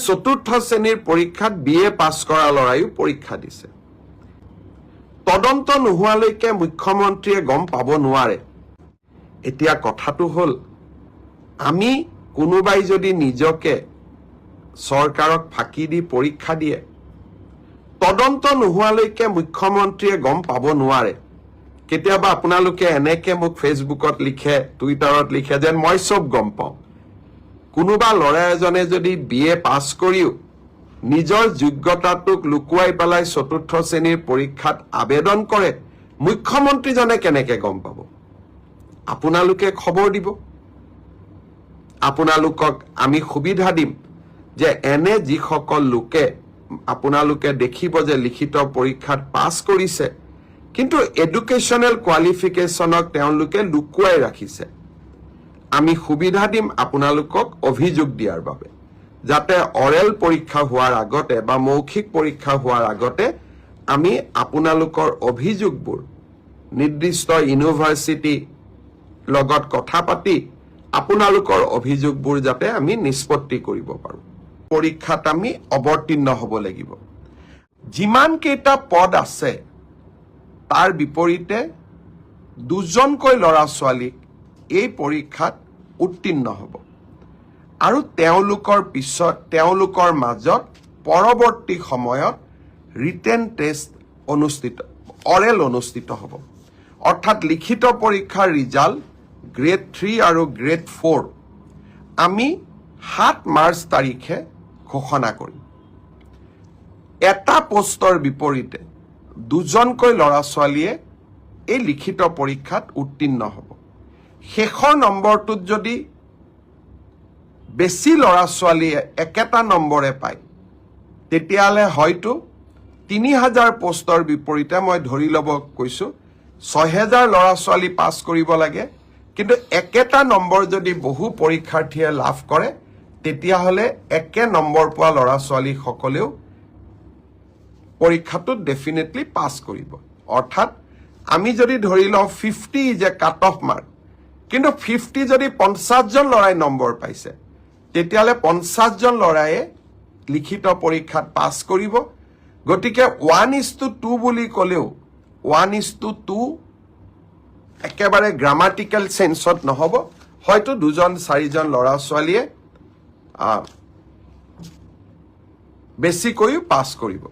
চতুৰ্থ শ্ৰেণীৰ পৰীক্ষাত বি এ পাছ কৰা ল'ৰাইও পৰীক্ষা দিছে। তদন্ত নোহোৱালৈকে মুখ্যমন্ত্ৰীয়ে গম পাব নোৱাৰে। এতিয়া কথাটো হ'ল, আমি কোনোবাই যদি নিজকে চৰকাৰক ফাঁকি দি পৰীক্ষা দিয়ে, তদন্ত নোহোৱালৈকে মুখ্যমন্ত্ৰীয়ে গম পাব নোৱাৰে। কেতিয়াবা আপোনালোকে এনেকে মোক ফেচবুকত লিখে, টুইটাৰত লিখে যেন মই চব গম পাওঁ। কোনোবা ল'ৰা এজনে যদি বি এ পাছ কৰিও নিজৰ যোগ্যতাটোক লুকুৱাই পেলাই চতুৰ্থ শ্ৰেণীৰ পৰীক্ষাত আবেদন কৰে, মুখ্যমন্ত্ৰীজনে কেনেকে গম পাব? আপোনালোকে খবৰ দিব। আপোনালোকক আমি সুবিধা দিম যে এনে যিসকল লোকে আপোনালোকে দেখিব যে লিখিত পৰীক্ষাত পাছ কৰিছে, কিন্তু এডুকেশ্যনেল কোৱালিফিকেশ্যনক তেওঁলোকে লুকুৱাই ৰাখিছে, আমি সুবিধা দিম আপোনালোকক অভিযোগ দিয়াৰ বাবে, যাতে অৰেল পৰীক্ষা হোৱাৰ আগতে বা মৌখিক পৰীক্ষা হোৱাৰ আগতে আমি আপোনালোকৰ অভিযোগবোৰ নিৰ্দিষ্ট ইউনিভাৰ্চিটি লগত কথা পাতি আপোনালোকৰ অভিযোগবোৰ যাতে আমি নিষ্পত্তি কৰিব পাৰোঁ। পৰীক্ষাত আমি অৱতীৰ্ণ হ'ব লাগিব। যিমান কেইটা পদ আছে, তাৰ বিপৰীতে দুজনকৈ ল'ৰা ছোৱালীক এই পৰীক্ষাত উত্তীৰ্ণ হ'ব আৰু তেওঁলোকৰ পিছত তেওঁলোকৰ মাজত পৰৱৰ্তী সময়ত ৰিটেন টেষ্ট অনুষ্ঠিত, অৰেল অনুষ্ঠিত হ'ব। অৰ্থাৎ লিখিত পৰীক্ষাৰ ৰিজাল্ট গ্ৰেড 3 আৰু গ্ৰেড 4 আমি 7 মাৰ্চ তাৰিখে ঘোষণা কৰিম। এটা পোষ্টৰ বিপৰীতে দুজনকৈ ল'ৰা ছোৱালীয়ে এই লিখিত পৰীক্ষাত উত্তীৰ্ণ হ'ব। শেষৰ নম্বৰটোত যদি বেছি ল'ৰা ছোৱালীয়ে একেটা নম্বৰে পায়, তেতিয়াহ'লে হয়তো 3000 পোষ্টৰ বিপৰীতে মই ধৰি ল'ব কৈছোঁ, 6000 ল'ৰা ছোৱালী পাছ কৰিব লাগে। কিন্তু একেটা নম্বৰ যদি বহু পৰীক্ষাৰ্থীয়ে লাভ কৰে, তেতিয়াহ'লে একে নম্বৰ পোৱা ল'ৰা ছোৱালীসকলেও পৰীক্ষাটোত ডেফিনেটলি পাছ কৰিব। অৰ্থাৎ আমি যদি ধৰি লওঁ 50 is a cut off mark, কিন্তু 50 যদি 50জন ল'ৰাই নম্বৰ পাইছে, তেতিয়াহ'লে 50জন ল'ৰায়ে লিখিত পৰীক্ষাত পাছ কৰিব। গতিকে 1:2 বুলি ক'লেও 1:2 একেবাৰে গ্ৰামাটিকেল চেন্সত নহ'ব। হয়তো দুজন চাৰিজন ল'ৰা ছোৱালীয়ে বেছিকৈও পাছ কৰিব।